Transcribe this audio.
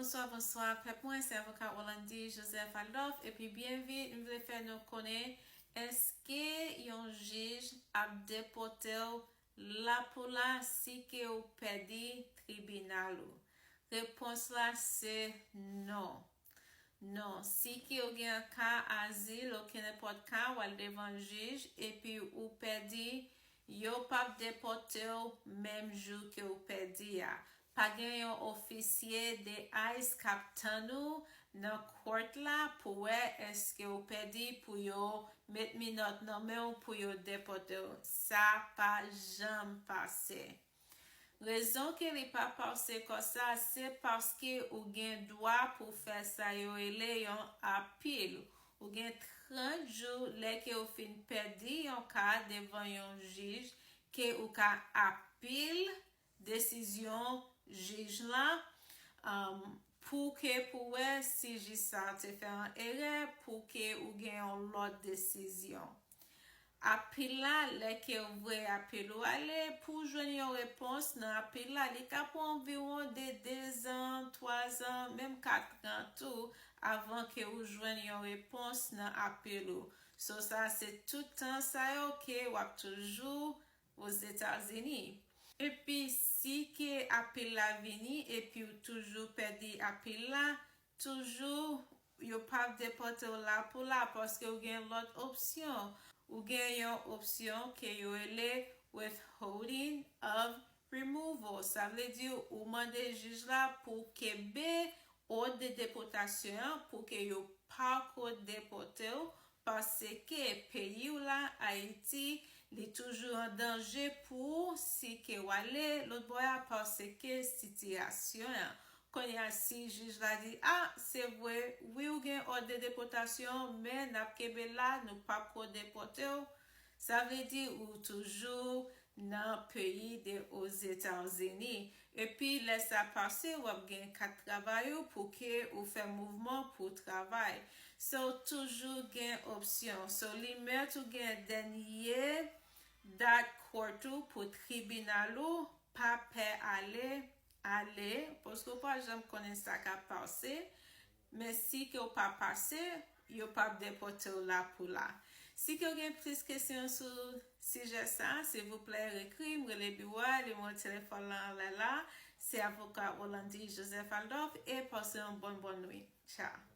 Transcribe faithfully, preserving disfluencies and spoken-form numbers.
Bonswa, bonswa, pèp mwen, se avoka Orlandy Joseph Adolphe, epi byen vit, m vle fè nou konnen, èske yon jij ap depòte w la pou la si ke ou pèdi tribinal ou? Repons la se non. Non, si ke ou gen ka azil, ou kenenpòt ka, w al devan jij, epi ou pèdi, yo p ap depòte w menm jou ke ou pèdi a. Pa gen yon ofisye de ice k ap tann ou nan court la pou wè èske ou pèdi pou yo met minòt nan men w pou yo depòte w. Sa pa janm pase. Rezon ke li pa pase konsa, se paske ou gen dwa pou fè sa yo rele yon apil. Ou gen trant jou lè ke ou fin pèdi yon ka devan yon jij ke ou ka apil desizyon jij la, um, pou ke pou wè si jij sa te fè yon erè, pou ke ou gen yon lòt desizyon. Apil la, lè ke ou voye apil ou ale, pou jwenn yon repons nan apil la, li ka pran anviwon de dezan, twazan, menm katran tou, avan ke ou jwenn yon repons nan apil ou. So sa se tout tan sa yo ke w ap toujou Ozetazini. Epi si ke apil la vini epi ou toujou pèdi apil la, toujou yo p ap depòte w la pou la paske ou gen lòt opsyon. Ou gen yon opsyon ke yo rele withholding of removal. Sa vle di ou mande jij la pou kenbe òd de depòtasyon an pou ke yo pa ko depòte w paske peyi w la, Ayiti, li toujou an danje pou ou si ke w ale lòtbò a paske sitiyasyon an. Kounye a, si jij la di, a, se vre, wi, ou gen òd de depòtasyon, men n ap kenbe la, nou p ap ko depòte w, sa vle di ou toujou nan peyi de Ozetazini. Epi lè sa pase, w ap gen kat travay ou pou ke ou fè mouvman pou travay. So, toujou gen opsyon. So, li mèt ou gen dènye dat court ou pou tribinal ou, pa pè ale, ale, paske ou pa janm konnen sa k ap pase. Men si ke w pa pase, yo p ap depòte w la pou la. Si ke w gen plis kesyon sou sijè sa, silvouplè, ekri m, rele biwo a, nimewo telefòn lan anlè la. Se avoka Orlandy Joseph Adolphe, e pase yon bòn, bòn nwit. Tchao.